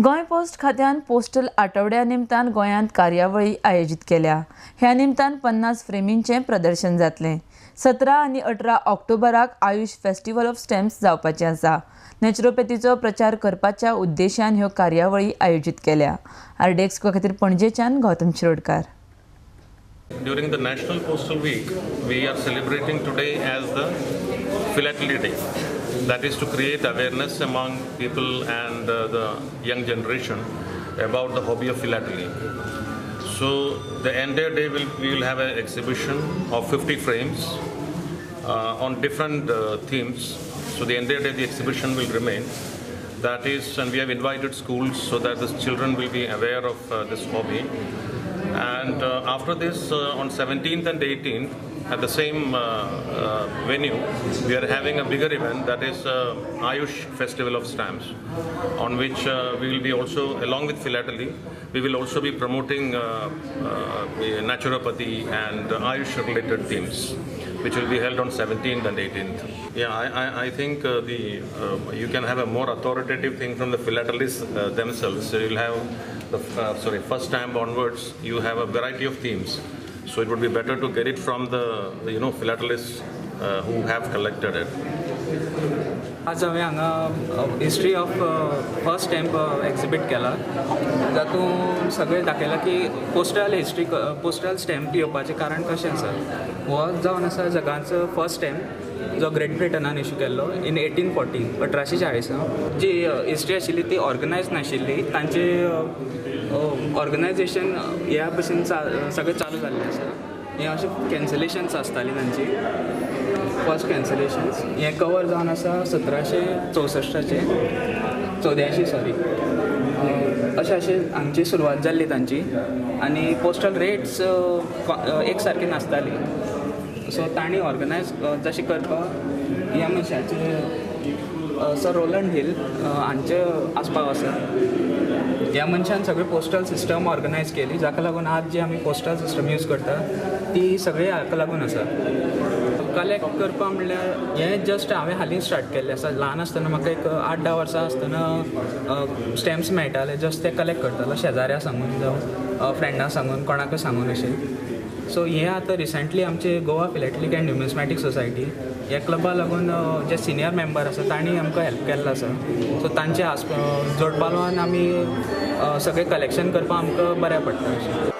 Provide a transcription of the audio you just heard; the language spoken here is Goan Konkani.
गोंय पोस्ट खात्यान पोस्टल आठवड्या निमतान गोंयांत कार्यावळी आयोजीत केल्या. ह्या निमतान 50 फ्रेमींचें प्रदर्शन जातलें. 17 आनी 18 ऑक्टोबराक आयुष फेस्टिवल ऑफ स्टॅम्प्स जावपाचें आसा. नॅचरोपॅथीचो प्रचार करपाच्या उद्देशान ह्यो कार्यावळी आयोजीत केल्या. आरडीएक्स खातीर पणजेच्यान Gautam Shirodkar. During the National Postal Week, we are celebrating today as the Philately Day. That is to create awareness among people and the young generation about the hobby of philately. So the entire day we will have an exhibition of 50 frames on different themes. So the entire day the exhibition will remain. That is, and we have invited schools so that the children will be aware of this hobby. And after this, on 17th and 18th, at the same venue, we are having a bigger event, that is Ayush Festival of Stamps, on which we will be also, along with philately, we will also be promoting naturopathy and Ayush related themes, which will be held on 17th and 18th. Yeah, I think the you can have a more authoritative thing from the philatelists themselves. So you'll have the first stamp onwards, you have a variety of themes. So it would be better to get it from the philatelists who have collected it. आज हांवें हांगा history of first stamp exhibit केला, जातूंत सगळें दाखयलां की पोस्टल हिस्ट्री, पोस्टल स्टॅम्प येवपाचें कारण कशें आसा. हो जावन आसा जगाचो फर्स्ट स्टॅम्प जो ग्रेट ब्रिटनान इशू केल्लो इन 1840, 1840. जी हिस्ट्री आशिल्ली ती ऑर्गनायज नाशिल्ली, तांचे ऑर्गनायजेशन ह्या भशेन सगळें चालू जाल्लें आसा. हें अशें कॅन्सलेशन्स आसतालीं तांची, फर्स्ट कॅन्सलेशन्स. हें कवर जावन आसा 1764 84 सॉरी. अशें अशें हांगची सुरवात जाल्ली तांची. आनी पोस्टल रेट्स एक सारकी नासताली, सो तांणी ऑर्गनायज जशें करपाक ह्या मनशाचे सर रोलंड हिल हांचे आस्पाव आसा. ह्या मनशान सगळी पोस्टल सिस्टम ऑर्गनायज केली, जाका लागून आज जी आमी पोस्टल सिस्टम यूज करता ती सगळी हाका लागून आसा. कलेक्ट करपा म्हणल्यार हें जस्ट हांवें हालींच स्टार्ट केल्लें आसा. ल्हान आसतना म्हाका एक 8-10 वर्सां आसतना स्टॅम्प्स मेळटाले, जस्ट ते कलेक्ट करतालो शेजाऱ्या सांगून जावं फ्रेंडां सांगून कोणाकूय सांगून अशें. सो हें आतां रिसेंटली आमचे गोवा फिलॅटलिक अँड न्युमिस्मॅटीक सोसायटी ह्या क्लबा लागून जे सिनियर मेंबर आसा तांणी आमकां हेल्प केल्लो आसा. सो तांचे जोडपालवान आमी सगळें कलेक्शन करपाक आमकां बऱ्याक पडटा अशें.